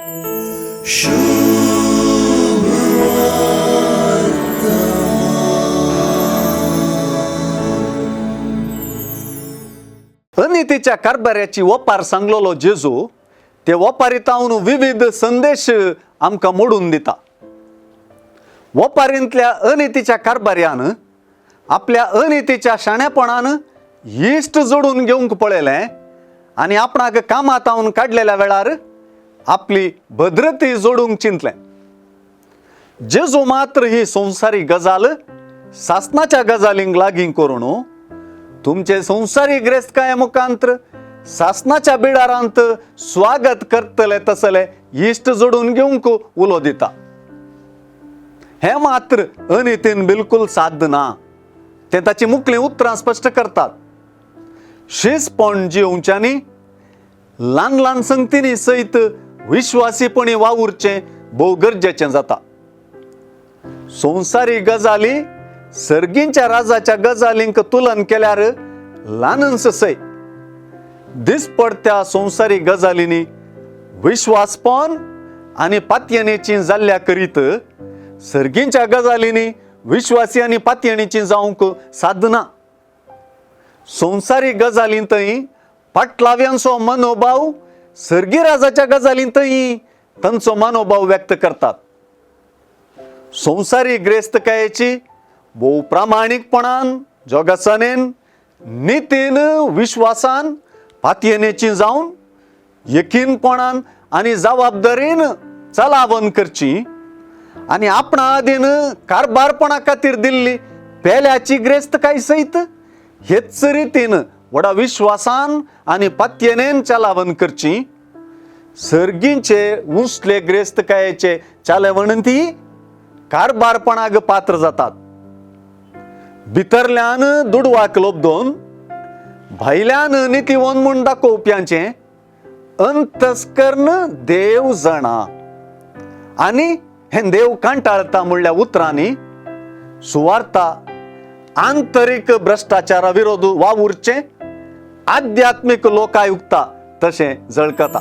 अनितीच्या कारभाऱ्याची ओपार सांगलेलो जेजू ते ओपारीतावन विविध संदेश आमकां मोडून दिता. ओपारींतल्या अनितीच्या कारभाऱ्यान आपल्या अनितीच्या शाणेपणान इश्ट जोडून घेवंक पळयलें आनी आपणाक कामातावन काडलेल्या वेळार आपली भद्रती जोडूंक चिंतलें. जेजू मात्र ही संवसारीक गजाल सासनाच्या गजालींक लागीं करून तुमचे संवसारीक ग्रेस्तकाये मुखांत्र सासनाच्या बिडारांत स्वागत करतले तसले इश्ट जोडून घेवंक उलो दिता. हें मात्र अनितीन बिलकुल साध्य ना, तें ताची मुखलीं उतरां स्पश्ट करतात. शिसपण जिवच्यांनी ल्हान ल्हान संगतींनी सयत विश्वासीपणी वावुरचें भोव गरजेचें जाता. संवसारीक गजाली सर्गींच्या राजाच्या गजालींक तुलन केल्यार ल्हानच सय. दिसपडत्या संवसारीक गजालींनी विश्वासपण आनी पातयेनेची जाल्ल्या करीत सर्गींच्या गजालींनी विश्वासी आनी पातयेणीची जावंक सादना. संवसारीक गजालींतय पाटलाव्यांचो मनोभाव सर्गी राजाच्या गजालींतय तांचो मनोभाव व्यक्त करतात. संवसारीक ग्रेस्तकायेची भोव प्रामाणीकपणान जोगासानेन नितीन विश्वासान पातयेनेची जावन यकीनपणान आनी जबाबदारीन चलावन करची आनी आपणा आदीन कारभारपणा खातीर दिल्ली पेल्याची ग्रेस्तकाय सयत हेच रितीन व्हडा विश्वासान आनी पातयेनेन चलावन करची. सर्गींचे उंचले ग्रेस्तकायेचे चालवण ती कारभारपणाक पात्र जातात. भितरल्यान दुडवाक लोबदोन भायल्यान नितीवन म्हूण दाखोवप्यांचें अंतस्कर्ण देव जाणा आनी हें देव कांटाळता म्हणल्या उतरांनी सुवार्ता आंतरीक भ्रश्टाचारा विरोध वावुरचें आध्यात्मीक लोकायुक्ता तशें झळकता.